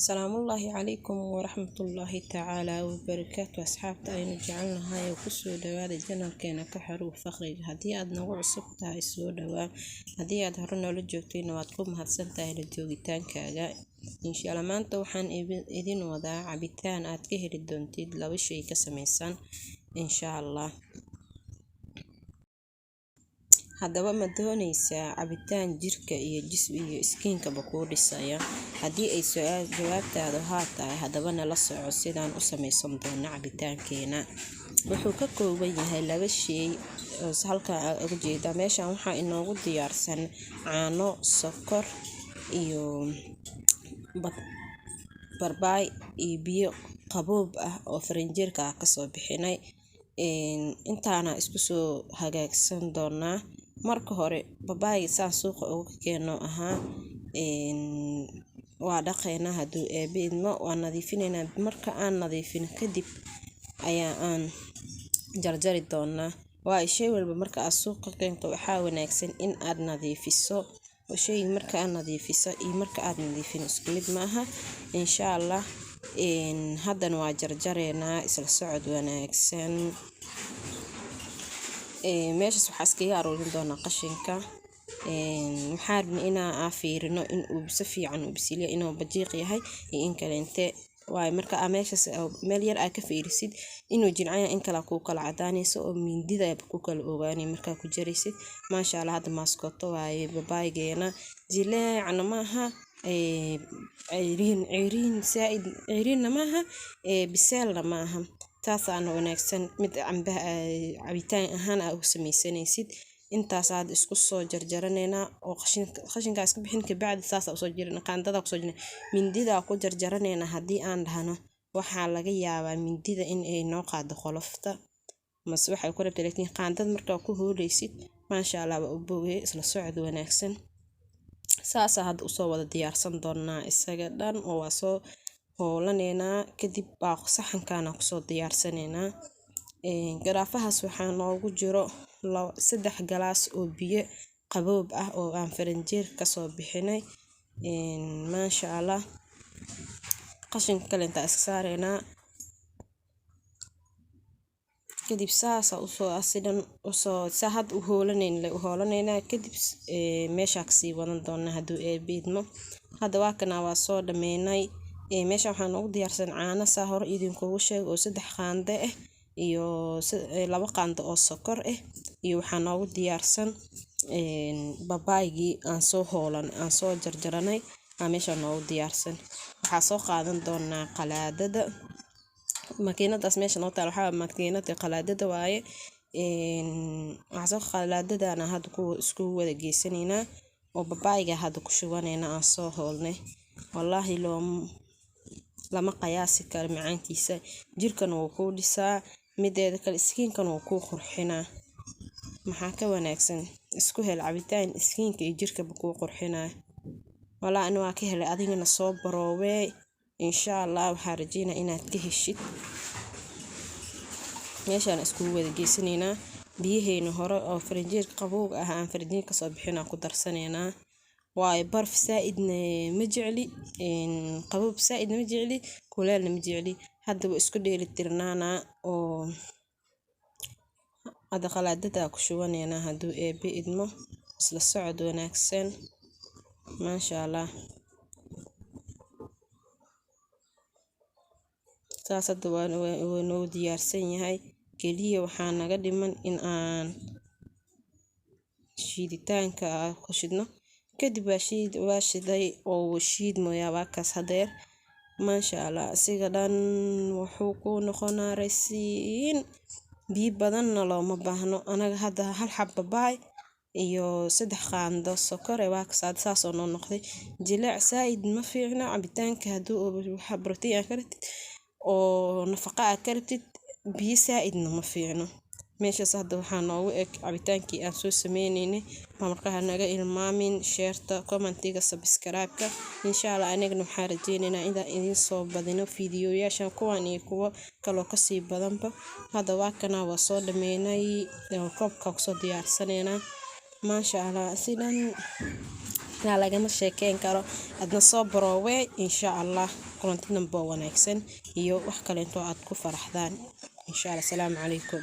Salaamullaahi calaykum waraxmatullaahi tacaala wabarakaatu. Asxaabta aynu jecelnahay oo kusoo dhawaada janalkeena Ka Xaruuf Faqriga. Haddii aad nagu cusub tahay, soo dhawaa. Haddii aad hore noola joogtayna, waad ku mahadsan tahay la joogitaankaaga. Insha Allah maanta waxaan idin wadaa cabitaan aad ka heli doontid, laba shay ka sameysan, insha Allah. Haddaba, ma dooneysaa cabitaan jirka iyo jismi iyo skinkaba kuu dhisaya? Haddii ay su-aal jawaabtaadu haa tahay, haddaba nala soco sidaan u sameysan doono cabitaankeena. Wuxuu ka kooban yahay laba shay oo halkan aad uga jeedaa. Meeshan waxaa inoogu diyaarsan caano, sokor iyo barbaay iyo biyo qaboob ah oo farinjeerka ah kasoo bixinay. Intaana isku soo hagaagsan doonaa. Marka hore babaayga saan suuqa uga keeno ahaa waa dhaqaynaa, hadduu Eebbe idmo, waa nadiifinaynaa. Marka aan nadiifino kadib ayaa aan jarjari doonaa. Waayo, shay walba marka aad suuqa keento waxaa wanaagsan in aad nadiifiso. Shay marka aad nadiifiso iyo marka aad nadiifin isku mid maaha, insha Allah. Haddana waa jarjareynaa. Isla socod wanaagsan. Meeshaas waxaa iskaga aruurin doonaa qashinka. Waxaan rabnay inaa fiirino in uu si fiican u bisilyo, inuu bajiiq yahay iyo in kaleente. Waayo, marka aa meeshaas meel yar aa ka fiirisid inuu jilcan yahay in kale kuu kala cadaanayso oo mindida ku kala ogaanay markaa ku jaraysid. Maasha Allah, hadda maaskooto waaye babaaygeena. Jileecna maaha, ceyriin ceyriin saaid ceyriinna maaha, biseelna maaha. Taasaana wanaagsan mid cambaha cabitaan ahaan aa ugu sameysanaysid. Intaas aad isku soo jarjaraneynaa oo qashinka iska bixin kabacdi saasa usoo jirin, qaandada kusoo jirin, mindida ku jarjaraneynaa. Haddii aan dhahno, waxaa laga yaabaa mindida in ay noo qaado qolofta mase waxay ku rabtay, laakiin qaandada markaa ku hooleysid, maasha Allah, waa u bogay. Isla socod wanaagsan. Saasaa hadda usoo wada diyaarsan doonaa isaga dhan oo waa soo hoolaneynaa. Kadib baa saxankaana kusoo diyaarsanaynaa. Garaafahaas waxaa noogu jiro 3 galaas oo biyo qaboob ah oo aan farinjeer kasoo bixinay. Maasha Allah, qashinka kale intaa iska saareynaa. Kadib saasa usoo asidan usoo saa hadda u hoolanayn le u hoolanaynaa. Kadib meeshaa kasii wadan doonaa, hadduu Eebbe idmo. Hadda waa kana, waa soo dhameynay. Meesha waxaa noogu diyaarsan caano, saa hore idinkugu sheeg, oo 3 qaande ah iyo 2 qaando oo sokor ah, iyo waxaa noogu diyaarsan babaaygii aan soo hoolan, aan soo jarjaranay aa meesha noogu diyaarsan. Waxaa soo qaadan doonaa qalaadada. Makiinadaas meesha noo taal waxaa makiinada qalaadada waaye. Waxaa soo qalaadadana hadda ku isku wada geysanaynaa oo babaayga hadda ku shubanaynaa aan soo hoolnay. Wallaahi loo lama qiyaasi karo macaankiisa. Jirkana wuu kuu dhisaa, mideeda kale skinkana wuu kuu qurxinaa. Maxaa ka wanaagsan? Isku hel cabitaan skinka iyo jirkaba kuu qurxinaa. Walaa ani waa ka helay, adigana soo baroowee, insha Allah. Waxaa rajeynaa inaad ka heshid. Meeshaan iskugu wada geysanaynaa. Biyaheena hore oo farinjeerka qabowga ah aan farinjeer kasoo bixinaa ku darsanaynaa. Waayo, baraf saaidna ma jecli, qaboob saaidna ma jecli, kuleelna ma jecli. Hadda waa isku dheeli tirnaanaa oo hadda qalaadada ku shubanaynaa, hadduu Eebbe idmo. Isla socod wanaagsan. Maasha Allah, saas hadda waa noo diyaarsan yahay. Keliya waxaa naga dhiman in aan shiiditaanka ku shidno. Kadib waa shiid, waa shiday oo wuu shiidmoyaa. Waa kaas hadeer, maasha Allah. Asiga dhan wuxuu ku noqonaa rasiin. Biyo badanna looma baahno. Anaga hadda hal xab babaay iyo 3 qaando sokor waa kaas saas oo noo noqday. Jileec saaid ma fiicna cabitaanka. Hadduu waxa protein aad ka rabtid oo nafaqa aad ka rabtid, biyo saaidna ma fiicno. Meeshaas hadda waxaa noogu eg cabitaankii aan soo sameynaynay. Marka ha naga ilmaamin shareta, commentiga, subscribe-ka, insha Allah. Anigana waxaan rajeynaynaa inaan idin soo badino fiidiyoyaashan, kuwan iyo kuwo kaloo kasii badanba. Hadda waa kana, waa soo dhameynay, koobka kusoo diyaarsanaynaa. Maasha Allah, sidan. Inaa lagama sheekeyn karo. Adna soo baroowee, insha Allah. Kulanti dambe oo wanaagsan iyo wax kaleento aad ku faraxdaan, insha Allah. Asalaamu calaykum.